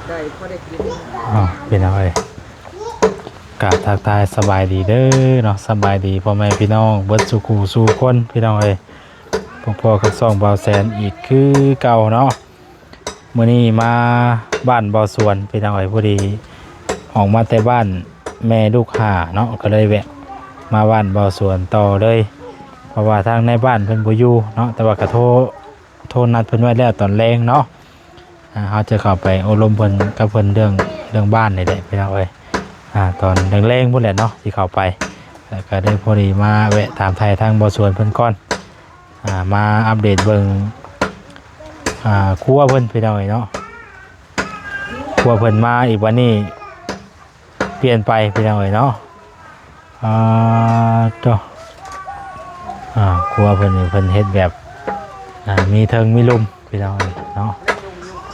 ໄດ້ພໍໄດ້ກິນ. ອ້າວ ພີ່ນ້ອງເອີຍ ກາບທັກທາຍສະບາຍດີເດີເນາະ, ສະບາຍດີພໍ່ແມ່ພີ່ນ້ອງເບິດສູ່ຄູ່ສູ່ຄົນ ພີ່ນ້ອງເອີຍ. ພົບພໍ້ກັບຊ່ອງບ່າວແສນອີກຄືເກົ່າເນາະ. ມື້ນີ້ມາບ້ານບ່າວສວນ ພີ່ນ້ອງເອີຍ, ພໍດີອອກມາແຕ່ບ້ານແມ່ລູກຫ້າເນາະ, ກໍເລີຍແວະມາບ້ານບ່າວສວນຕໍ່ເລີຍ ເພາະວ່າທາງໃນບ້ານເພິ່ນບໍ່ຢູ່ເນາະ, ແຕ່ວ່າກໍໂທ ໂທນັດເພິ່ນໄວ້ແລ້ວຕອນແລງເນາະ. ອ່າ ເຮົາຈະເຂົ້າໄປໂອ້ລົມເພິ່ນ ກັບເພິ່ນເລື່ອງ ເລື່ອງບ້ານນີ້ແຫຼະ ພີ່ນ້ອງເອີຍ. ອ່າ ຕອນແລງໆພຸ້ນແຫຼະເນາະ ຊິເຂົ້າໄປ, ແລ້ວກໍໄດ້ພໍດີມາແວະຖາມໄຖ່ທາງບ່າວສວນເພິ່ນກ່ອນ. ອ່າ ມາອັບເດດເບິ່ງ ອ່າ ຄົວເພິ່ນ ພີ່ນ້ອງເອີຍເນາະ. ຄົວເພິ່ນມາອີກບັດນີ້ ປ່ຽນໄປ ພີ່ນ້ອງເອີຍເນາະ. ອ່າ ໂຕ ອ່າ ຄົວເພິ່ນນີ້ເພິ່ນເຮັດແບບ ອ່າ ມີເທິງມີລຸ່ມ ພີ່ນ້ອງເອີຍເນາະ.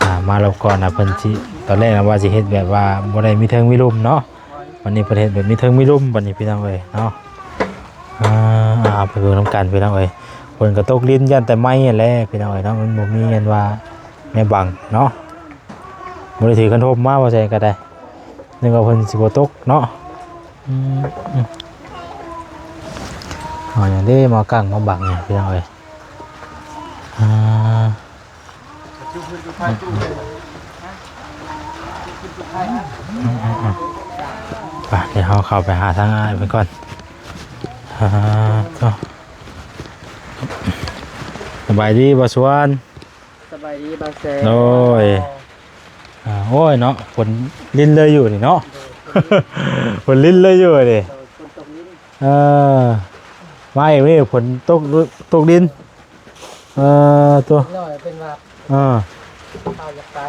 ອ່າ ມາລອບກ່ອນນະ ເພິ່ນຊິ ຕອນແລກນະວ່າຊິເຮັດແບບວ່າບໍ່ໄດ້ມີເທິງມີລຸ່ມເນາະ, ບັດນີ້ເພິ່ນເຮັດແບບມີເທິງມີລຸ່ມບັດນີ້ ພີ່ນ້ອງເອີຍເນາະ. ອ່າ ເອົາໄປເບິ່ງນຳກັນ ພີ່ນ້ອງເອີຍ. ຝົນກໍຕົກລິນ ຢ້ານແຕ່ໄມ້ຫັ້ນແຫຼະ ພີ່ນ້ອງເອີຍເນາະ, ມັນບໍ່ມີອັນວ່າແນວບັງເນາະ. ບໍ່ໄດ້ຖືຄັນຮົ່ມມາ ບໍ່ໃສ່ກໍໄດ້ ນຶກວ່າເພິ່ນຊິບໍ່ຕົກເນາະ. ອືມ ອືມ ເອົາຫຍັງເດ້ມາກັ້ງມາບັງນີ້ ພີ່ນ້ອງເອີຍ. ອ່າ ອືມ ອືມ ອືມ ໄປ ດຽວເຮົາເຂົ້າໄປຫາທາງອ້າຍເພິ່ນກ່ອນ. ອ່າ ໂຕ ສະບາຍດີບ່າວສວນ. ສະບາຍດີບ່າວແສນ. ໂດຍ ອ່າ ໂອ້ຍເນາະ ຝົນລິນເລີຍຢູ່ນີ້ເນາະ. ໂດຍ ຝົນລິນເລີຍຢູ່ນີ້. ໂດຍ ຝົນຕົກລິນ. ເອີ ມາອີກນີ້ຝົນຕົກ ຕົກລິນ. ເອີ ໂຕ ນ້ອຍເປັນຫວັດ. ເອີ ເຂົາຢາກໄປ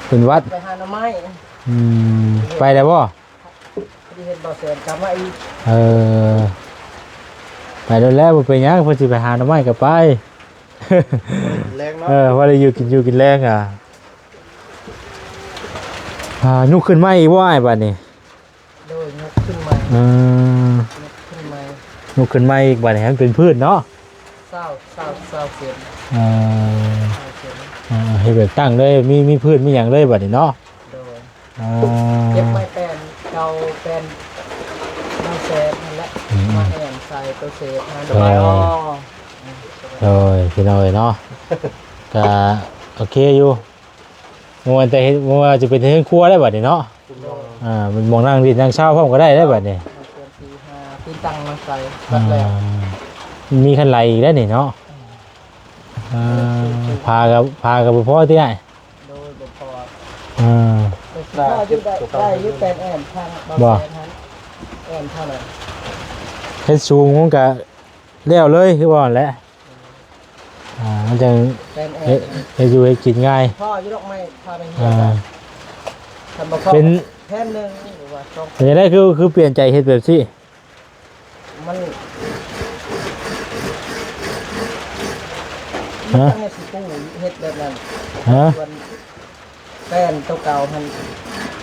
ເປັນຫວັດ ໄປຫາໜໍ່ໄມ້. ອືມ ໄປແລ້ວບໍ່? ພໍດີເຫັນບ່າວແສນກັບມາອີກ. ເອີ ໄປໂລດແລ້ວ ບໍ່ເປັນຫຍັງ, ເພິ່ນຊິໄປຫາໜໍ່ໄມ້ກໍໄປ. ແລງເນາະ. ເອີ ພໍໄດ້ຢູ່ກິນຢູ່ກິນແລງ. ອ່າ ອ່າ ຍຸກຂຶ້ນມາອີກບໍ່ອ້າຍ ບາດນີ້? ໂດຍ ຍົກຂຶ້ນໃໝ່. ເອີ ຍົກຂຶ້ນໃໝ່ ຍົກຂຶ້ນໃໝ່ອີກ ບາດນີ້ໃຫ້ມັນເປັນພື້ນເນາະ. ຊາວ ຊາວ ຊາວເຊັນ. ເອີ ຊາວເຊັນ. ເອີ ເຮັດແບບຕັ້ງເລີຍ ມີ ມີພື້ນມີຫຍັງເລີຍ ບາດນີ້ເນາະ. ໂດຍ ອ່າ ເກັບໄມ້ແປ້ນເກົ່າ ແປ້ນ ໄມ້ແສບຫັ້ນແຫຼະ ອືມ ມາແອ້ມໃສ່ໂຕເສດຫັ້ນ. ໂດຍ ລະບາຍອອກ. ໂດຍ ພີ່ນ້ອງເອີຍເນາະ ກະໂອເຄຢູ່. ບໍ່ວ່າແຕ່ເຮັດ ບໍ່ວ່າຈະເປັນເຮືອນຄົວໄດ້ບັດນີ້ເນາະ. ໂດຍ ອ່າ ເປັນໝ່ອງນັ່ງດິນນັ່ງເຊົາພ້ອມກໍໄດ້ໄດ້ບັດນີ້. ເຮືອນສີ່ຫ້າ ຕີນຕັ້ງມາໃສ່ ອ່າ ບັດແລ້ວ ມີຄັນໄຫຼອີກແລ້ວນີ້ເນາະ. ອືມ ອ່າ ຜ້າກໍ ຜ້າກໍບໍ່ພໍຕິອ້າຍ? ໂດຍ ບໍ່ພໍ. ອ່າ ໄດ້ຢູ່ ໄດ້ ໄດ້ຢູ່ ແປນແອມທາງ ບໍ່ ແປນຫັ້ນ ແອມທາງນັ້ນ ເຮັດສູງມັນກະແລ້ວເລີຍ ຄືວ່າຫັ້ນແຫຼະ. ອ່າ ມັນຈັ່ງ ແປນແອມ ເຮັດ ເຮັດຢູ່ເຮັດກິນງ່າຍ. ພໍຢູ່ດອກໄມ້ ຖ້າໄດ້ເຮັດ ອ່າ ຄັນບໍ່ພໍ ເປັນແຜ່ນໜຶ່ງ ຫຼືວ່າສອງ ເປັນຈັ່ງໃດ ຄື ຄືປ່ຽນໃຈເຮັດແບບຊີ້? ມັນ ຮະ? ເຮັດ ເຮັດແບບນັ້ນ ຮະ? ສ່ວນແປ້ນໂຕເກົ່າຫັ້ນ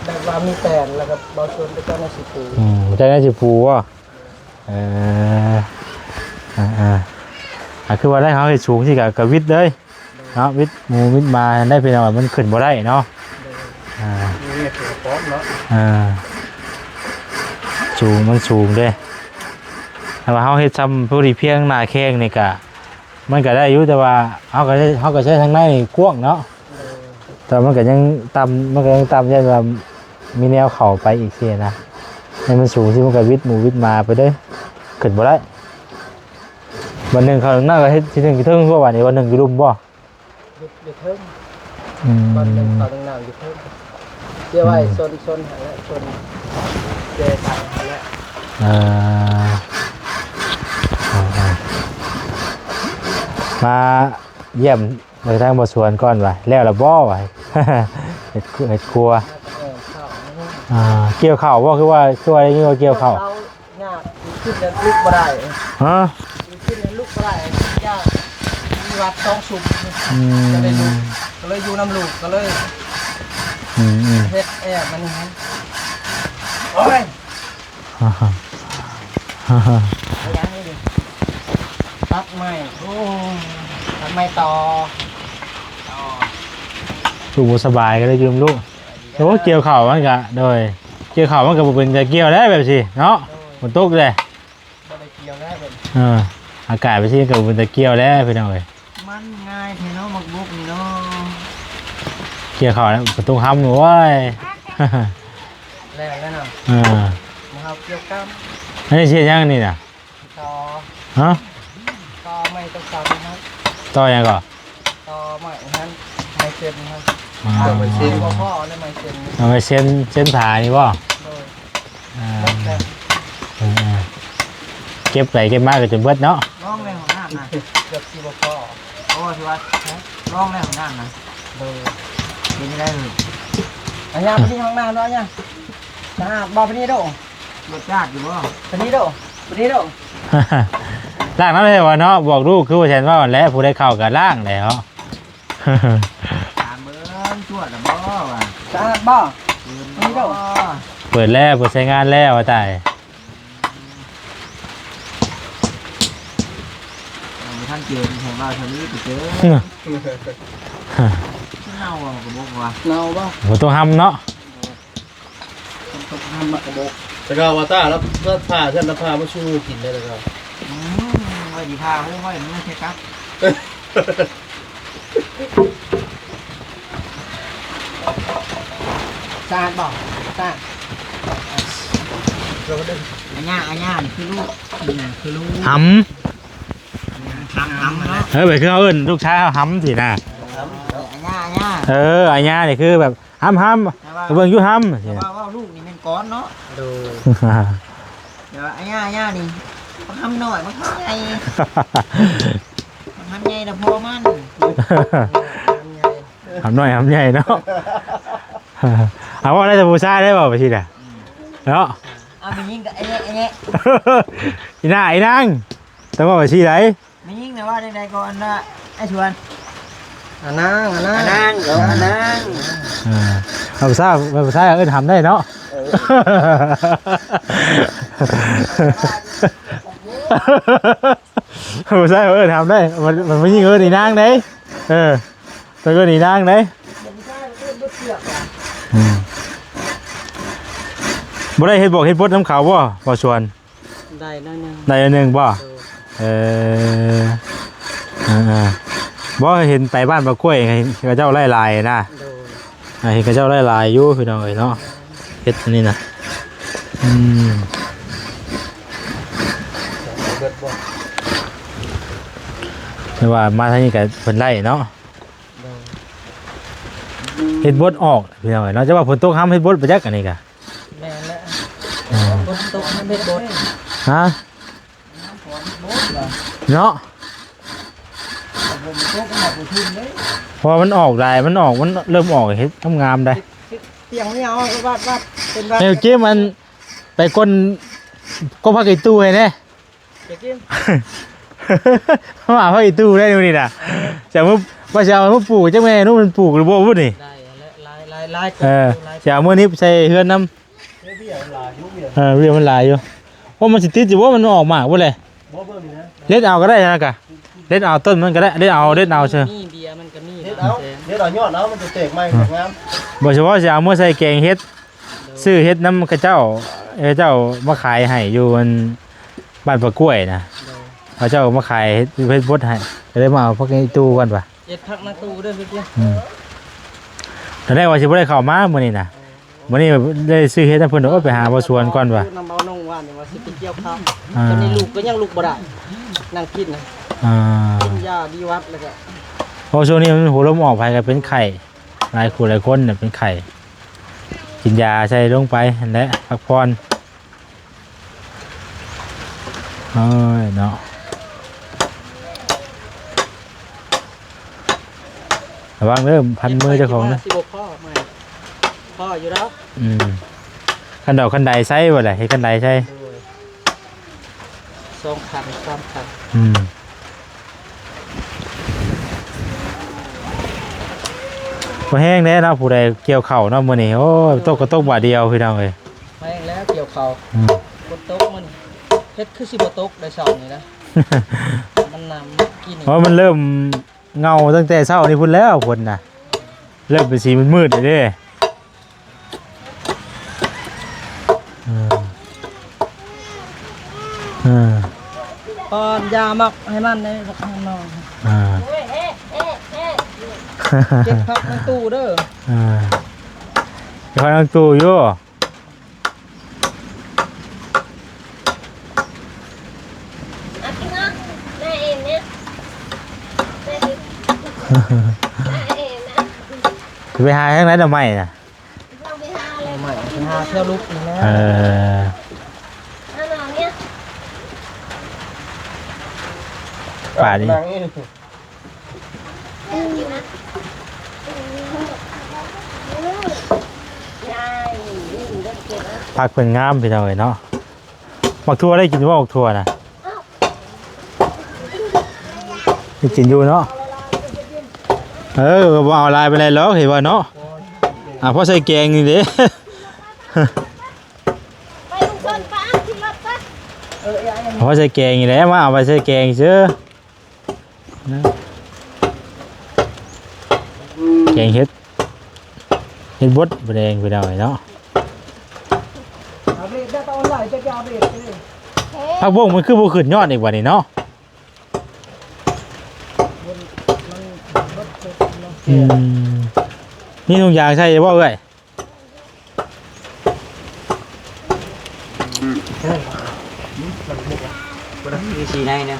ແບບວ່າມີແປ້ນ ແລ້ວກໍເບົາຊົນໄປເຈົ້ານາຍຊິປູ. ອືມ ເຈົ້ານາຍຊິປູບໍ? ເອີ ອ່າໆ ອ່າ ຄືວ່າໄດ້ ເຮົາເຮັດສູງຊີ້ກໍ ກໍວິດເລີຍ ເນາະ ວິດໝູວິດໝາໄດ້ ພີ່ນ້ອງ ມັນຂຶ້ນບໍ່ໄດ້ເນາະ. ໂດຍ ອ່າ ມີເຮັດສູງພ້ອມເນາະ. ອ່າ ສູງ ມັນສູງເດ້. ຖ້າວ່າເຮົາເຮັດຊ່ຳພໍດີພຽງໜ້າແຂ້ງນີ້ກະ ມັນກະໄດ້ຢູ່ ແຕ່ວ່າເຮົາກະ ເຮົາກະໃຊ້ທາງໃນນີ້ກວ້າງເນາະ. ໂດຍ ແຕ່ມັນກະຍັງຕ່ຳ ມັນກະຍັງຕ່ຳ ຢ້ານວ່າມີແນວເຂົ້າໄປອີກຊີ້ນະ. ໃຫ້ມັນສູງຊີ້ ມັນກະວິດໝູວິດໝາໄປເດ້ ຂຶ້ນບໍ່ໄດ້. ບາດໜຶ່ງເຂົາໜ້າກະເຮັດທີໜຶ່ງຢູ່ເທິງ ຄືວ່າບາດນີ້ ບາດໜຶ່ງຢູ່ລຸ່ມບໍ່? ຢູ່ ຢູ່ເທິງ. ອືມ ບາດໜຶ່ງເຂົາໜ້າຢູ່ເທິງ ເສຍໄວ້ ອືມ ຊົນ ຊົນຫັ້ນແຫຼະ ຊົນເສຍໄປຫັ້ນແຫຼະ. ເອີ ເອີ ເອີ ມາຢ້ຽມ ໄປທາງບ່າວສວນກ່ອນວ່າ ແລ້ວລະບໍ່ວ່າ ເຮັດ ເຮັດຄົວ. ເອີ ເຂົ້າ ອ່າ ກ່ຽວເຂົ້າບໍ່? ຄືວ່າ ຄືວ່າໄດ້ຍິນວ່າກ່ຽວເຂົ້າ. ເຂົ້າຍາກ ຂຶ້ນແລ້ວລຸກບໍ່ໄດ້. ຮະ? ຂຶ້ນແລ້ວລຸກບໍ່ໄດ້ ຍາກ ມີວັດສອງຊຸມ. ອືມ ກໍເລີຍຢູ່ ກໍເລີຍຢູ່ນຳລູກ ກໍເລີຍ ອືມໆ ເຮັດແອບມັນ. ໂອ້ຍ ຕັດໄມ້ ໂອ້ ຕັດໄມ້ຕໍ່ ຕໍ່ ລູກບໍ່ສະບາຍກໍເລີຍຢູ່ນຳລູກ. ໂອ້ ກ່ຽວເຂົ້າມັນກະ ໂດຍ ກ່ຽວເຂົ້າມັນກໍບໍ່ເປັນຕາກ່ຽວແລ້ວແບບຊີ້ເນາະ. ໂດຍ ຝົນຕົກແລ້ວ ບໍ່ໄດ້ກ່ຽວແລ້ວແບບ ເອີ ອາກາດແບບຊີ້ກໍບໍ່ເປັນຕາກ່ຽວແລ້ວພີ່ນ້ອງເອີຍ. ມັນງ່າຍແທ້ເນາະ ໝາກບົກນີ້ເນາະ. ກ່ຽວເຂົ້າແລ້ວ ປະຕູຫຳ ໂອ້ຍ ແລ້ວແລ້ວເນາະ. ເອີ ມາເຮົາກ່ຽວກຳ. ອັນນີ້ຊິເຮັດຫຍັງນີ້ນະ? ຕໍ່ ຮະ? ຕໍ່ໄມ້ຕົກເສົານີ້ຫັ້ນ. ຕໍ່ຫຍັງກໍ? ຕໍ່ໄມ້ຫັ້ນ ໄມ້ເສັ້ນຫັ້ນ. ອໍ ຕໍ່ໄມ້ເສັ້ນ ບໍ່ພໍແລ້ວໄມ້ເສັ້ນນີ້. ເອົາໄມ້ເສັ້ນ ເສັ້ນຜ້ານີ້ບໍ່? ໂດຍ. ອ່າ ເບິດແລ້ວ. ເອີໆ ເກັບໄປເກັບມາກໍຈົນເບິດເນາະ. ລອງແລ້ວຫ້ອງນ້ຳນະ ເກືອບຊິບໍ່ພໍ. ໂອ້ ຖືວ່າລອງແລ້ວຫ້ອງນ້ຳນະ. ໂດຍ. ເປັນຈັ່ງໃດເອີຍ? ອັນຍາໄປທີ່ຫ້ອງນ້ຳເນາະ ອັນຍາ. ສະອາດບໍ່? ໄປນີ້ໂດ. ລົດຈາດຢູ່ບໍ່? ໄປນີ້ໂດ ໄປນີ້ໂດ. ລ້າງນ້ຳໃຫ້ວ່າເນາະ ບອກລູກຄືວ່າແຊນເວົ້າຫັ້ນແຫຼະ ຜູ້ໃດເຂົ້າກໍລ້າງແຫຼະເນາະ. ຖາມເບິ່ງ ຈວດລະບໍ່ວ່າ ສະອາດບໍ່? ເປີດບໍ່? ເປີດແລ້ວ ເປີດໃຊ້ງານແລ້ວ ວ່າຕາຍ. ເອົາບໍ່ທັນເຈີ ໃຫ້ເວົ້າເທົ່ານີ້ໄປເຈີ. ເນົ່າບໍ່? ກະບົກວ່າ ເນົ່າບໍ່? ບໍ່ຕ້ອງຫຳເນາະ. ມັນຕ້ອງຫ້າມໝາກກະບົກ. ແຕ່ກໍວ່າຕາລະ ລະຜ່າຊັ້ນ ລະຜ່າມາສູ່ໝູ່ກິນໄດ້ແລ້ວກໍ ອືມ ໄວ້ດີພາ ໂອ້ ໄວ້ມັນແຄ່ກັບ. ສະອາດບໍ່? ສະອາດ. ອາຍາ ອາຍາ ນີ້ຄືລູກ ນີ້ນະຄືລູກ ຫຳ ຫຳ ຫຳເນາະ. ເອີ ແບບຄືເຮົາເອີ້ນລູກຊາຍເຮົາຫຳຊີ້ນະ. ເອີ ອາຍາ ອາຍາ. ເອີ ອາຍານີ້ຄືແບບ ຫຳ ຫຳ ແຕ່ວ່າ ເບິ່ງຢູ່ຫຳ ແຕ່ວ່າເວົ້າລູກນີ້ແມ່ນກ່ອນເນາະ. ໂດຍ. ແຕ່ວ່າອາຍາ ອາຍານີ້ ບັກຫຳນ້ອຍ ບັກຫຳໃຫຍ່ ບັກຫຳໃຫຍ່ນະພໍ່ມັນ ຫຳນ້ອຍ ຫຳໃຫຍ່ເນາະ. ເອົາ ເວົ້າໄດ້ແຕ່ຜູ້ຊາຍໄດ້ບໍ່ ໄປຊີ້ນະ ອືມ ເນາະ. ເອົາ ແມ່ຍິງກໍ ອະແຍະ ອະແຍະ. ອີໜ້າ ອີນາງ ຕ້ອງເວົ້າໄປຊີ້ໃດ. ແມ່ຍິງນະວ່າຈັ່ງໃດກໍອັນນະ ອ້າຍສວນ ອານາງ ອານາງ ອານາງ ເອີ ອານາງ. ເອີ ເອົາພາສາ ເອົາພາສາອື່ນຫຳໄດ້ເນາະ. ເອີ ເອົາພາສາອື່ນຫຳໄດ້ ມັນ ມັນຜູ້ຍິງເອີ້ນອີນາງເດ້. ເອີ ຕ້ອງເອີ້ນອີນາງເດ້. ອືມ ບໍ່ໄດ້ເຮັດບອກເຮັດບົດນຳເຂົາບໍ່ ບໍ່ສວນ? ໄດ້ໜ້ອຍໜຶ່ງ ໄດ້ໜ້ອຍໜຶ່ງບໍ່? ໂດຍ. ເອີ ເອີໆ ບໍ່ ເຫັນໄປບ້ານປາກ້ວຍ ເຂົາເຈົ້າໄດ້ຫຼາຍນະ. ໂດຍ. ອ່າ ເຫັນເຂົາເຈົ້າໄດ້ຫຼາຍຢູ່ພີ່ນ້ອງເອີຍເນາະ ເຮັດອັນນີ້ນະ. ອືມ ແຕ່ວ່າມາທາງນີ້ກໍເພິ່ນໄດ້ເນາະ. ໂດຍ. ເຮັດບົດອອກພີ່ນ້ອງເອີຍເນາະ ຈະວ່າຝົນຕົກຫ້າມເຮັດບົດໄປຈັກ ອັນນີ້ກະ ແມ່ນແຫຼະ. ອ່າ ຝົນຕົກຫ້າມເຮັດບົດ ຮະ ເນາະ. ຝົນຕົກມາບໍ່ທຶນເດ້ ເພາະວ່າມັນອອກຫຼາຍ ມັນອອກ ມັນເລີ່ມອອກເຮັດງາມໆໄດ໋. ຕຽງນີ້ເອົາວັດໆ ເປັນວັດ ແນວເກມ ອັນ ໄປກົ້ນ ກໍພັກອີຕູ້ໃຫ້ແດ່. ຢາກກິນ ມາເອົາອີຕູ້ໄດ້ມື້ນີ້ນະ. ເອີ ຈະມາ ວ່າຊິເອົາມາປູກ ຈັກແມ່ນມັນປູກຫຼືບໍ່ບຸນີ້. ໄດ້ແລ້ວ ຫຼາຍໆ ຫຼາຍ ເອີ ຫຼາຍ ຊິເອົາມື້ນີ້ໃສ່ເຮືອນນຳ. ເວຍມັນຫຼາຍຢູ່ ເວຍ ເອີ ເວຍມັນຫຼາຍຢູ່. ໂອ້ ມັນຊິຕິດຢູ່ບໍ່? ມັນອອກໝາກບໍ່ແລະ? ບໍ່ ເບິ່ງນີ້ນະ ເລັດເອົາກໍໄດ້ນະກະ ເລັດເອົາຕົ້ນມັນກໍໄດ້ ເລັດເອົາ ເລັດເອົາເຊີ ມີເບຍມັນກໍມີ ເລັດເອົາ ເລັດເອົາຍອດເອົາ ມັນຈະແຕກໃໝ່ ອືມ ແຕກງາມ. ບໍ່ ສະເພາະຊິເອົາມາໃສ່ແກງເຫັດ ຊື້ເຫັດນຳເຂົາເຈົ້າ ເຂົາເຈົ້າມາຂາຍໃຫ້ຢູ່ອັນ ບ້ານປາກ້ວຍນະ. ໂດຍ. ເຂົາເຈົ້າມາຂາຍເຫັດ ເຫັດບົດໃຫ້ ກໍເລີຍມາເອົາຜັກອີຕູ້ກ່ອນວ່າ ເຮັດຜັກນາຕູ້ເດີພີ່. ອືມ ຕອນແລກວ່າຊິບໍ່ໄດ້ເຂົ້າມາມື້ນີ້ນະ ມື້ນີ້ໄດ້ຊື້ເຫັດນຳເພິ່ນ. ໂອ້ຍ ໄປຫາບ່າວສວນກ່ອນວ່າ ນຳບ່າວນົງວ່ານີ້ວ່າຊິໄປກ່ຽວເຂົ້າ. ອ່າ ຕອນນີ້ລູກກໍຍັງລຸກບໍ່ໄດ້ ນັ່ງກິນນະ. ອ່າ ກິນຢາດີຫວັດແລ້ວກໍ ເພາະຊ່ວງນີ້ມັນຫົວລົມອອກ ໃຜກໍເປັນໄຂ້ ຫຼາຍຄູ່ຫຼາຍຄົນນະເປັນໄຂ້. ກິນຢາໃສ່ລົງໄປຫັ້ນແຫຼະ ພັກຜ່ອນ. ໂອ້ຍເນາະ ລະວັງເດີ ພັນມືເຈົ້າຂອງເດີ. ຊິບໍ່ພໍ ພໍຢູ່ແລ້ວ. ອືມ ຄັນດອກຄັນໄດໃສ່ບໍ່ລະ ເຮັດຄັນໄດໃສ່. ໂດຍ. ສອງຄັນ ສາມຄັນ. ອືມ ບໍ່ແຮງແດ່ເນາະ ຜູ້ໃດກ່ຽວເຂົ້າເນາະມື້ນີ້. ໂອ້ຍ ຕົກກໍຕົກບາດດຽວພີ່ນ້ອງເອີຍ. ແຮງແລ້ວກ່ຽວເຂົ້າ. ອືມ ຝົນຕົກມື້ນີ້ ເຮັດຄືຊິບໍ່ຕົກໄດ້ເຊົ້ານີ້ນະ. ມັນນຳກິນ ເພາະມັນເລີ່ມເຫງົາຕັ້ງແຕ່ເຊົ້ານີ້ພຸ້ນແລ້ວ ຝົນນະ. ເລີ່ມເປັນສີມືດໆແລ້ວເດ້. ເອີ ເອີ ກ່ອນຢາໝັກໃຫ້ມັນເດ້ ບັກຫາມນ້ອຍ ອ່າ ເກັບຜັກໃນຕູ້ເດີ ອ່າ ເກັບຜັກໃນຕູ້ຢູ່. ຊິໄປຫາທາງໃດໜໍ່ໄມ້ນະ? ໜໍ່ໄມ້ ຊິຫາແຖວລຸກນີ້ແຫຼະ. ເອີ ປ່ານີ້ ຜັກເພິ່ນງາມພີ່ນ້ອງເອີຍເນາະ. ໝາກຖົ່ວໄດ້ກິນບໍ່? ໝາກຖົ່ວນະ ໄດ້ກິນຢູ່ເນາະ. ເອີ ບໍ່ເອົາຫຼາຍປານໃດດອກ ເຫັນວ່າເນາະ. ອ່າ ພໍໃສ່ແກງນີ້ເດ້ ພໍໃສ່ແກງນີ້ແຫຼະ ມາເອົາໄປໃສ່ແກງຊື່. ແກງເຫັດ ເຫັດບົດ ບໍ່ແດງ ພີ່ນ້ອງເອີຍເນາະ. ຜັກບົ້ງມັນຄືບໍ່ຂຶ້ນຍອດອີກບັດນີ້ເນາະ? ອືມ ມີຖົງຢາງໃສ່ບໍ່ເອື້ອຍ? ມີສີໃນເນາະ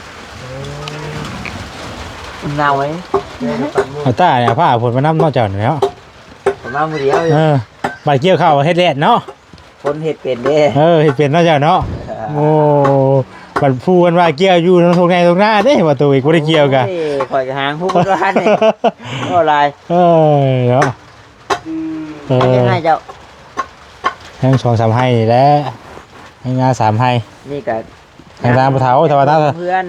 ມັນເນົ່າເລີຍ. ອາຕ້າເອົາຜ້າຝົນມານຳເນາະ ເຈົ້ານີ້ເນາະ. ເອົາມາມື້ດຽວຢູ່ ເອີ ບາດກ່ຽວເຂົ້າເຮັດແລ່ນເນາະ. ຄົນເຮັດເປັນເດ້ ເອີ ເຮັດເປັນເນາະເຈົ້າເນາະ. ໂອ້ ບັດຜູ້ເພິ່ນວ່າກ່ຽວຢູ່ນຳທົ່ງໄຮ່ທົ່ງນາເດ້ ວ່າໂຕອີກບໍ່ໄດ້ກ່ຽວກະ ໂອ້ຍ ຂ້ອຍກະຫາງຮູ້ຄືກັນນີ້ ເວົ້າຫຼາຍ ເອີ ເນາະ. ອືມ ເອີ ຍັງໄຮ່ເຈົ້າ ຍັງສອງສາມໄຮ່ນີ້ແຫຼະ ຍັງນາສາມໄຮ່ນີ້ກະ ຍັງນາບໍ່ເຖົ້າ ແຕ່ວ່ານາ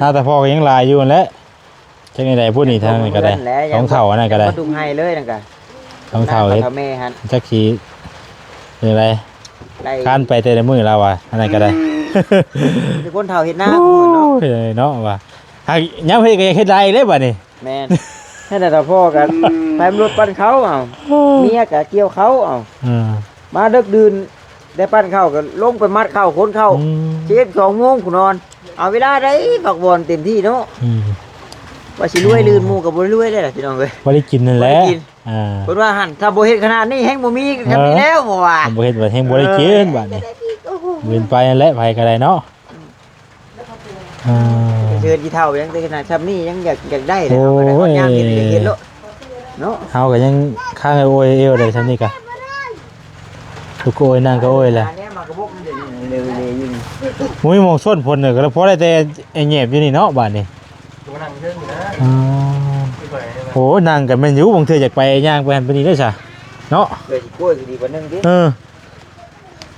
ນາຕາພໍ່ກະຍັງຫຼາຍຢູ່ຫັ້ນແຫຼະ. ຈັກແນວໃດພຸ້ນນີ້ ທາງນັ້ນກະໄດ້ ສອງເຖົ້າ ອັນນັ້ນກະໄດ້ ມາດຸງໄຮ່ເລີຍນັ້ນກະ ສອງເຖົ້າ ເຮັດ ເຖົ້າແມ່ຫັ້ນ ຈັກຊິຈັ່ງໃດ ໄດ້ ຄານໄປແຕ່ລະມື້ລາວວ່າ ອັນນັ້ນກະໄດ້ ມີແຕ່ຄົນເຖົ້າເຮັດນາ ໂອ້ຍ ເນາະ ວ່າ ຫາກຍາມເຮັດກະຢາກເຮັດຫຼາຍອີກເດ້ບາດນີ້. ແມ່ນ ແຕ່ລະພໍ່ກະ ອືມ ໄປນຳລົດປັ່ນເຂົ້າເອົາ ໂອ້ຍ ເມຍກະກ່ຽວເຂົ້າເອົາ ເອີ ມາເດິກດື່ນ ໄດ້ປັ່ນເຂົ້າກະລົງໄປມັດເຂົ້າ ຂົນເຂົ້າ ອືມ ສິບເອັດ ສອງໂມງພຸ້ນນອນ. ເອົາເວລາໃດພັກຜ່ອນເຕັມທີ່ເນາະ. ອືມ ວ່າຊິລວຍລື່ນໝູ່ກະບໍ່ລວຍເດ້ລະພີ່ນ້ອງເອີຍ ບໍ່ໄດ້ກິນນັ້ນແຫຼະ ບໍ່ໄດ້ກິນ ອ່າ ເພິ່ນວ່າຫັ້ນ ຖ້າບໍ່ເຮັດຂະໜາດນີ້ແຮງບໍ່ມີ ເອີ ທຳນີ້ແລ້ວ ເພາະວ່າ ບໍ່ເຮັດວ່າແຮງບໍ່ໄດ້ກິນ ເອີ ບາດນີ້ ເປັນໄປຫັ້ນແຫຼະ ໃຜກະໄດ້ເນາະ. ອ່າ ເຊີນຂີ້ເຖົ້າຍັງແຕ່ຂະໜາດຊ່ຳນີ້ຍັງຢາກ ຢາກໄດ້ເລີຍ ໂອ້ຍ ເຮົາກະຍັງຢາກເຮັດ ຢາກເຮັດໂລດເນາະ. ເຮົາກະຍັງຄ້າງໂອຍເອວໄດ້ຊ່ຳນີ້ກະ ລຸກກະໂອຍ ນັ່ງກະໂອຍແຫຼະ. ບໍ່ມີໝ່ອງຊົນພົ້ນເລີຍ ກະພໍໄດ້ແຕ່ແອແຫຍບຢູ່ນີ້ເນາະບາດນີ້. ໂອ້ ນັ່ງກະແມ່ນຢູ່ ບາງເທື່ອຢາກໄປຍ່າງໄປຫັ້ນໄປນີ້ໄດ້ຊະເນາະ. ເອີ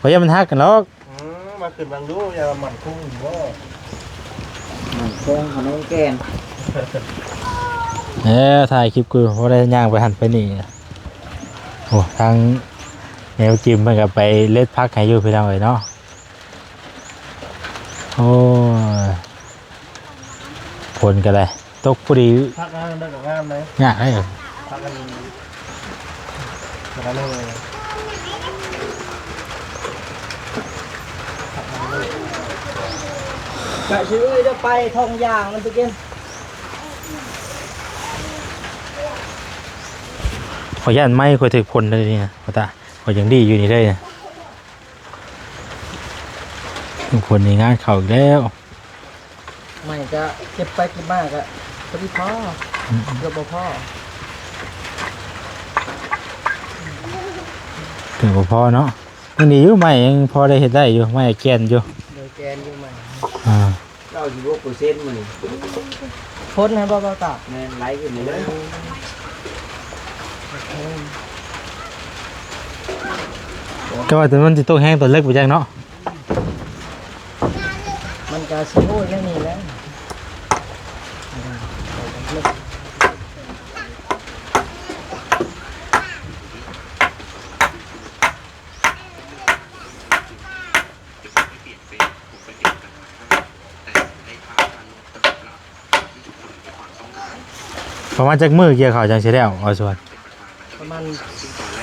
ຂ້ອຍຢ້ານມັນຫັກຫັ້ນດອກ. ອືມ ມາຂຶ້ນເບິ່ງດູ ຢ່າວ່າໝັ້ນຄົງບໍ່ ໝັ້ນຄົງຂະໜົງແກ່ນ. ເອີ ຖ່າຍຄລິບກູ ບໍ່ໄດ້ຍ່າງໄປຫັ້ນໄປນີ້. ໂອ້ ທາງແມວຈິມເພິ່ນກະໄປເລັດຜັກໃຫ້ຢູ່ພີ່ນ້ອງເອີຍເນາະ. ໂອ້ຍ ຝົນກະໄດ້ຕົກພໍດີ ຜັກອັນນັ້ນກະງາມເລີຍ ງາມເລີຍ ຜັກອັນ ກະຊິເອີຍ ດຽວໄປທົ່ງຢາງມັນໄປກິນ. ຂ້ອຍຢ້ານໄມ້ຂ້ອຍຖືກຝົນເລີຍນີ້ນະ ພໍ່ຕາ ຂ້ອຍຍັງດີຢູ່ນີ້ເລີຍນະ. ທຸກຄົນນີ້ງານເຂົ້າອີກແລ້ວ. ໄມ້ກະເກັບໄປເກັບມາກະພໍດີພໍ ອືມ ເກືອບບໍ່ພໍ ເກືອບບໍ່ພໍເນາະ. ຍັງດີຢູ່ ໄມ້ຍັງພໍໄດ້ເຮັດໄດ້ຢູ່ ໄມ້ແກ່ນຢູ່ ໂດຍແກ່ນຢູ່ໄມ້ ອ່າ ເກົ້າສິບຫົກເປີເຊັນມື້ນີ້. ຝົນຫັ້ນບໍ່ ບ່າວຕາ? ແມ່ນ ໄຫຼຂຶ້ນເລີຍ. ແຕ່ວ່າມັນຊິຕົກແຮງຕອນເລິກໄປຈັກເນາະ. ມັນກະຊິໂອ້ຍແນວນີ້ແຫຼະ. ປະມານຈັກມື້ກ່ຽວເຂົ້າຈັ່ງຊິແລ້ວ ເອົາສວນ? ປະມານ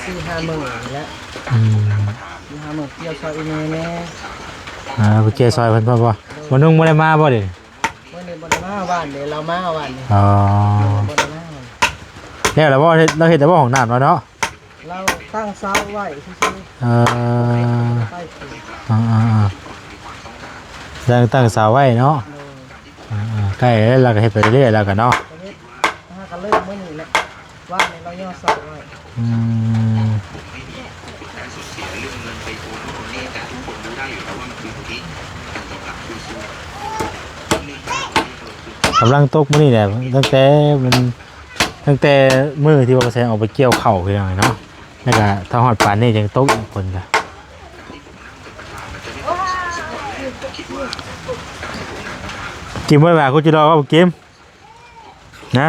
ສີ່ຫ້າມື້ນີ້ແຫຼະ. ອືມ ສີ່ຫ້າມື້ ກ່ຽວຊ່ອຍອີ່ແມ່ແດ່. ອ່າ ໄປກ່ຽວຊ່ອຍເພິ່ນພ້ອມບໍ່? ໂດຍ. ບໍ່ນຸ່ງບໍ່ໄດ້ມາບໍ່ເດ? ມື້ນີ້ບໍ່ໄດ້ມາວານນີ້ ລາວມາວານນີ້. ອໍ ບໍ່ໄດ້ມາ. ແລ້ວລະບໍ່ເຮັດ ລາວເຮັດແລ້ວບໍ່ຫ້ອງນ້ຳລາວເນາະ? ລາວຕັ້ງເສົາໄວ້ຊື່ໆ. ເອີ ໄປ ອ່າໆໆ ຕັ້ງ ຕັ້ງເສົາໄວ້ເນາະ. ໂດຍ. ອ່າໆ ໃກ້ແລ້ວ ລາວກໍເຮັດໄປເລື້ອຍໆ ລາວກໍເນາະ. ເຮັດ ຫາກໍເລີ່ມມື້ນີ້ແຫຼະ ວານນີ້ລາວຍໍເສົາໄວ້. ອືມ ກຳລັງຕົກມື້ນີ້ແຫຼະ ຕັ້ງແຕ່ມັນ ຕັ້ງແຕ່ມື້ທີ່ວ່າບໍ່ແຊງອອກໄປກ່ຽວເຂົ້າ ພີ່ນ້ອງເນາະ ແລ້ວກະຖ້າຮອດປານນີ້ຍັງຕົກອີກ ຝົນກະ. ກິນບໍ່ໄດ້ວ່າ ກູຈິລໍວ່າບໍ່ກິນນະ.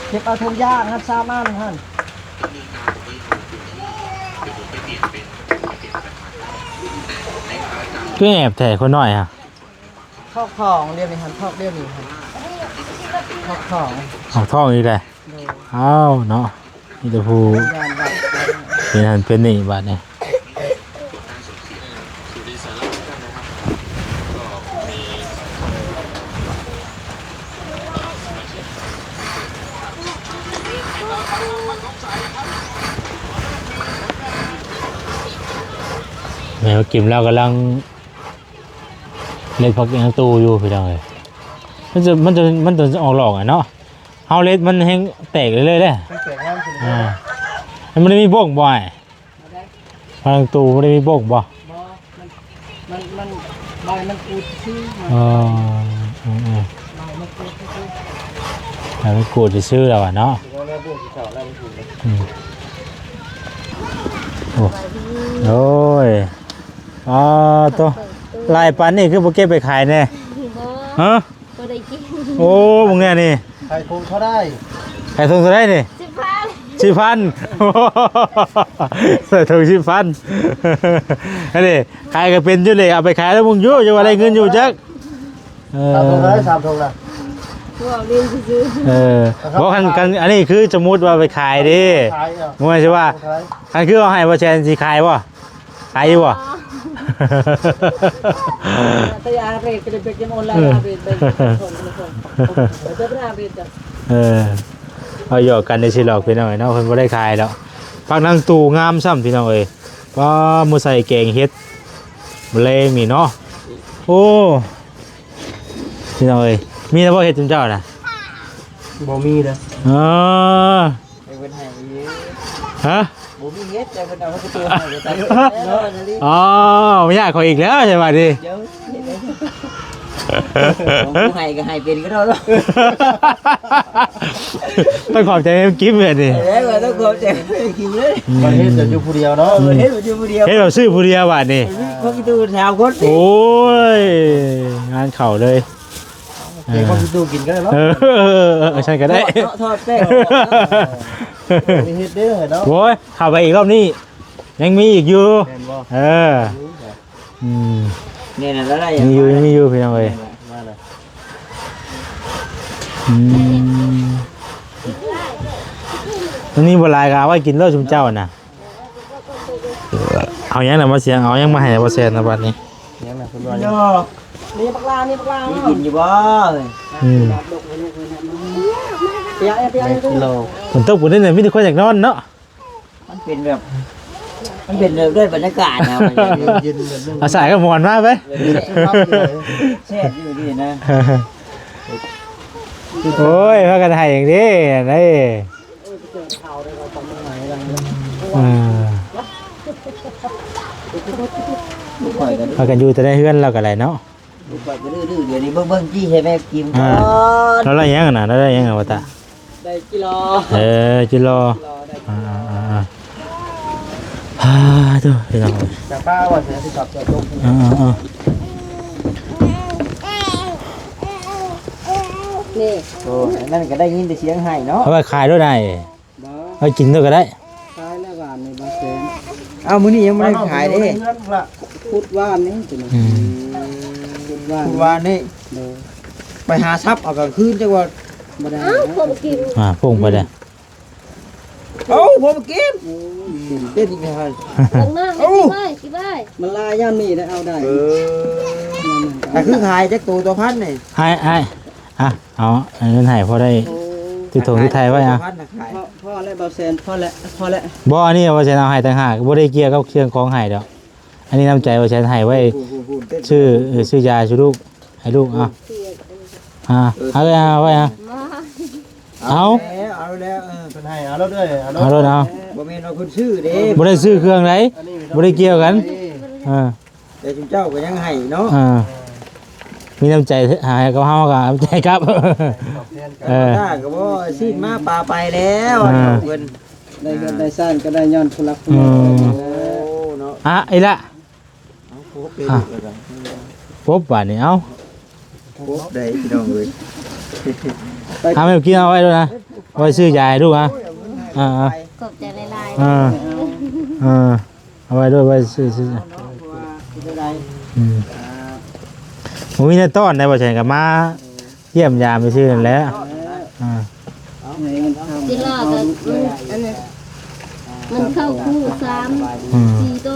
ເກັບເອົາຖົງຢາງຫັ້ນ ສາມອັນຫັ້ນ. ຄືແອບແທ້ຄົນນ້ອຍຫະ. ຖອກທ້ອງດຽວນີ້ຫັ້ນ ຖອກດຽວນີ້ຫັ້ນ ຖອກທ້ອງ ຖອກທ້ອງອີກແລ້ວ. ໂດຍ. ອ້າວເນາະ ມີແຕ່ຜູ້ ເປັນຫັ້ນເປັນນີ້ບາດນີ້. ແມ່ວ່າກິມລາວກຳລັງ ເລັດຜັກນາງຕູຢູ່ພີ່ນ້ອງເອີຍ. ມັນຈະ ມັນຈະ ມັນຈະອອກຫຼອກອະເນາະ. ເຮົາເລັດມັນແຮງແຕກເລື້ອຍໆເດ້. ແຕກງາມຂຶ້ນ. ອ່າ ມັນບໍ່ໄດ້ມີບົ້ງບໍ່ອ້າຍ? ຜັກນາງຕູບໍ່ໄດ້ມີບົ້ງບໍ່? ບໍ່ ມັນ ມັນ ມັນ ໃບມັນກູດຊື່. ອໍ ເອີໆ ໃບມັນກູດຊື່. ໃບມັນກູດຊື່ແລ້ວອະເນາະ. ອືມ ໂອ້ ໂອ້ຍ. ອໍ ໂຕ ຫຼາຍປານນີ້ຄືບໍ່ເກັບໄປຂາຍແດ່? ບໍ່ ຮະ? ບໍ່ໄດ້ກິນ. ໂອ້ ເບິ່ງແນ່ນີ້ ຂາຍຖົງເທົ່າໃດ? ຂາຍຖົງເທົ່າໃດນີ້? ສິບພັນ ສິບພັນ. ໃສ່ຖົງສິບພັນ. ອັນນີ້ຂາຍກໍເປັນຢູ່ເລີຍ ເອົາໄປຂາຍແລ້ວມຶງຢູ່ ຈະວ່າໄດ້ເງິນຢູ່ຈັກ. ເອີ ສາມຖົງເທົ່າໃດ? ສາມຖົງນະ ເວົ້າຫຼິ້ນຊື່ໆ. ເອີ ບໍ່ ຄັນ ຄັນ ອັນນີ້ຄືສົມມຸດວ່າໄປຂາຍເດ້ ຂາຍເນາະ. ບໍ່ແມ່ນຊິວ່າ ເທົ່າໃດ? ຄັນຄືເອົາໃຫ້ບໍ່ແຊນຊິຂາຍບໍ່? ຂາຍຢູ່ບໍ່? ເອີ ເອີ ເອົາຫຍອກກັນຊື່ໆດອກພີ່ນ້ອງເອີຍເນາະ ເພິ່ນບໍ່ໄດ້ຂາຍດອກ. ຜັກນາງຕູງາມຊ້ຳພີ່ນ້ອງເອີຍ. ປ້າ ມື້ໃສ່ແກງເຫັດມື້ແລງນີ້ເນາະ. ໂອ້ ພີ່ນ້ອງເອີຍ ມີແລ້ວບໍ່ເຫັດຈຸມເຈົ້ານະ? ບໍ່ມີເດີ. ເອີ ໃຫ້ເພິ່ນໃຫ້ຢູ່. ຮະ? ບໍ່ມີເຫັດ ແຕ່ເພິ່ນເອົາປະຕູໃຫ້ໄປເນາະ. ອໍ ບໍ່ຍາກຂ້ອຍອີກແລ້ວໃຊ່ບາດນີ້. ຜູ້ໃຫ້ກໍໃຫ້ເປັນກໍໄດ້ເນາະ. ຕ້ອງຂອບໃຈແມ່ກິມແບບນີ້. ເອີ ຕ້ອງຂອບໃຈແມ່ກິມເລີຍ. ອືມ ມັນເຮັດແບບຢູ່ຜູ້ດຽວເນາະ. ອືມ ເຮັດແບບຢູ່ຜູ້ດຽວ ເຮັດແບບຊື້ຜູ້ດຽວບາດນີ້. ມີຄົນກິນຕູ້ສາມຄົນ. ໂອ້ຍ ງານເຂົ້າເລີຍ. ເອີ ເອົາໄປຕູ້ກິນກໍໄດ້ເນາະ. ເອີ ເອີ ເອີ ໃຊ່ກໍໄດ້ ທອດເນາະ ທອດແປ້ງ. ມີເຮັດເດີເນາະ. ໂອ້ຍ ເຂົ້າໄປອີກລອບນີ້ ຍັງມີອີກຢູ່. ແມ່ນບໍ່? ເອີ ອືມ ນີ້ນະ ລະໄດ້ ມີຢູ່ ຍັງມີຢູ່ພີ່ນ້ອງເອີຍ. ມາເລີຍ. ອືມ ມັນມີບໍ່ຫຼາຍກໍເອົາໄວ້ກິນໂລດຊຸມເຈົ້ານະ. ເອົາຫຍັງນະມາສຽງ ເອົາຫຍັງມາໃຫ້ບໍ່ແຊນນະບັດນີ້? ຫຍັງນະເພິ່ນວ່າຫຍັງ? ນີ້ບັກລາ ນີ້ບັກລາ ມີກິນຢູ່ບໍ່? ອືມ ປຽກ ປຽກ ປຽກ ຝົນຕົກພຸ້ນນີ້ ມີແຕ່ຄົນຢາກນອນເນາະ. ມັນເປັນແບບ ມັນເປັນແບບດ້ວຍບັນຍາກາດນະ. ເຢັນໆ ແບບ ເອົາສາຍກັບໝອນມາໄປ. ແຊບຢູ່ນີ້ນະ. ໂອ້ຍ ພາກັນໄຫ້ຫຍັງເດ້ ອັນນີ້. ເອີ ພາກັນຢູ່ແຕ່ໃນເຮືອນລາວກໍໄດ້ເນາະ. ລູກຂ້ອຍກໍດື້ໆ ດຽວນີ້ເບິ່ງໆ ຈີໃຫ້ແມ່ກິນກ່ອນ. ລາວໄດ້ຫຍັງນະ? ລາວໄດ້ຫຍັງນະ ວ່າຕາ? ໄດ້ຈິລໍ. ເອີ ຈິລໍ. ຈິລໍໄດ້. ອ່າໆໆ ອ່າ ໂທ້ ພີ່ນ້ອງເອີຍ ຈະປ້າວ່າຊິເອົາໂຕ. ອ່າໆ ນີ້ ໂອ້ ນັ້ນກໍໄດ້ຍິນແຕ່ສຽງໄຫ້ເນາະ. ເອົາໄວ້ຂາຍໂລດໄດ້. ບໍ່ ເອົາກິນໂລດກໍໄດ້. ຂາຍແລ້ວຫວານນີ້ບໍ່ແຊນ. ເອົ້າ ມື້ນີ້ຍັງບໍ່ໄດ້ຂາຍເດ້. ພຸດວານນີ້. ອືມ ພຸດວານ ພຸດວານນີ້. ໂດຍ ໄປຫາສັບເອົາກາງຄືນ ຈັກວ່າ ບໍ່ໄດ້ ເອົ້າ ເນາະ ພວກກິນ ອ່າ ພຸ້ງໄປເດ້ ເອົ້າ ພວກກິນ ໂອ້ຍ ເຕັ້ນອີກແລ້ວ ເບິ່ງນາງ ເອົ້າ ກິນໄວ້ ກິນໄວ້ ມັນລາຍຍາມນີ້ໄດ້ ເອົາໄດ້ ເອີ ຍາມນັ້ນກໍ ອ່ະ ຄືຂາຍຈັກໂຕຕໍ່ພັນນີ້ ອ້າຍ ອ້າຍ ອ່ະ ເອົາເງິນໃຫ້ພໍໄດ້ ໂອ້ ຕິດຖົງຕິດໄຖໄວ້ ອ່ະ ພັນນະຂາຍ ພໍ ພໍແລ້ວ ເບົາແສນ ພໍແລ້ວ ພໍແລ້ວ ບໍ່ ອັນນີ້ເບົາແສນເອົາໃຫ້ຕ່າງຫາກ ບໍ່ໄດ້ກ່ຽວກັບເຄື່ອງຂອງໃຫ້ດອກ. ອັນນີ້ນ້ຳໃຈວ່າແຊນໃຫ້ໄວ້ ໂອ້ໂຫ ໂອ້ໂຫ ຊື້ ເອີ ຊື້ຢາສູ່ລູກ ໃຫ້ລູກ ເອົາ ເອີ ອ່າ ເອົາເລີຍ ເອົາໄວ້ ອ່າ ເອົາ ເອົາແລ້ວ ເອົາແລ້ວ ເອີ ເພິ່ນໃຫ້ເອົາໂລດເອີຍ ເອົາໂລດ ເອົາໂລດ ເອົາ ບໍ່ແມ່ນວ່າເພິ່ນຊື້ເດ້ ບໍ່ໄດ້ຊື້ເຄື່ອງໃດ ອັນນີ້ບໍ່ໄດ້ກ່ຽວກັນ ເອີ ແຕ່ຊຸມເຈົ້າກໍຍັງໃຫ້ເນາະ ເອີ ມີນ້ຳໃຈໃຫ້ກັບເຮົາກໍນ້ຳໃຈກັບ ຕອບແທນກັນ ເອີ ຕາກໍບໍ່ຊີ້ນມາປາໄປແລ້ວ ອ່າ ເພິ່ນ ໄດ້ເຮືອນໄດ້ຊານກໍໄດ້ຍ້ອນຜູ້ຫຼັກຜູ້ໃຫຍ່ ອືມ ນີ້ແຫຼະ ໂອ້ ເນາະ ອ່ະ ອີ່ລະ ເອົາ ໂອ້ ເປັນ ອ່ະ ແລ້ວກໍ ປົບບາດນີ້ ເອົາ ປົບໄດ້ພີ່ນ້ອງເອີຍ ເອົາແມ່ກິນເອົາໄວ້ໂລດນະ ເອົາໄວ້ຊື້ຢາໃຫ້ລູກນະ ອ່າ ຂອບໃຈຫຼາຍໆ ອ່າ ເອີ ເອົາໄວ້ໂລດ ໄວ້ຊື້ ຊື້ ເນາະ ເພາະວ່າຊິໄດ້ ອືມ ອ່າ ບໍ່ມີແນວຕ້ອນໃດ ບໍ່ໃຊ່ກໍມາ ຢ້ຽມຢາມຊື່ນັ້ນແຫຼະ ອ່າ ເວລາກໍ ອັນນັ້ນ ມັນເຂົ້າຄູ່ສາມ ອືມ ສີ່ໂຕ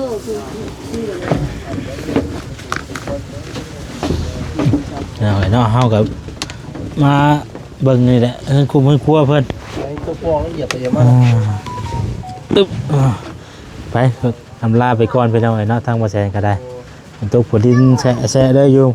ເອົາເນາະ ເຮົາກໍມາເບິ່ງນີ້ແຫຼະ ເຮືອນຄຸມເຮືອນຄົວເພິ່ນ ຕົວຟອງລະອຽດໄປມາ ອ່າ ອຶບ ໄປ ອຳລາໄປກ່ອນພີ່ນ້ອງເອີຍເນາະ ທາງບໍ່ແຊນກໍໄດ້ ຕົກຝົນດິນແຊະໆເດີຢູ່.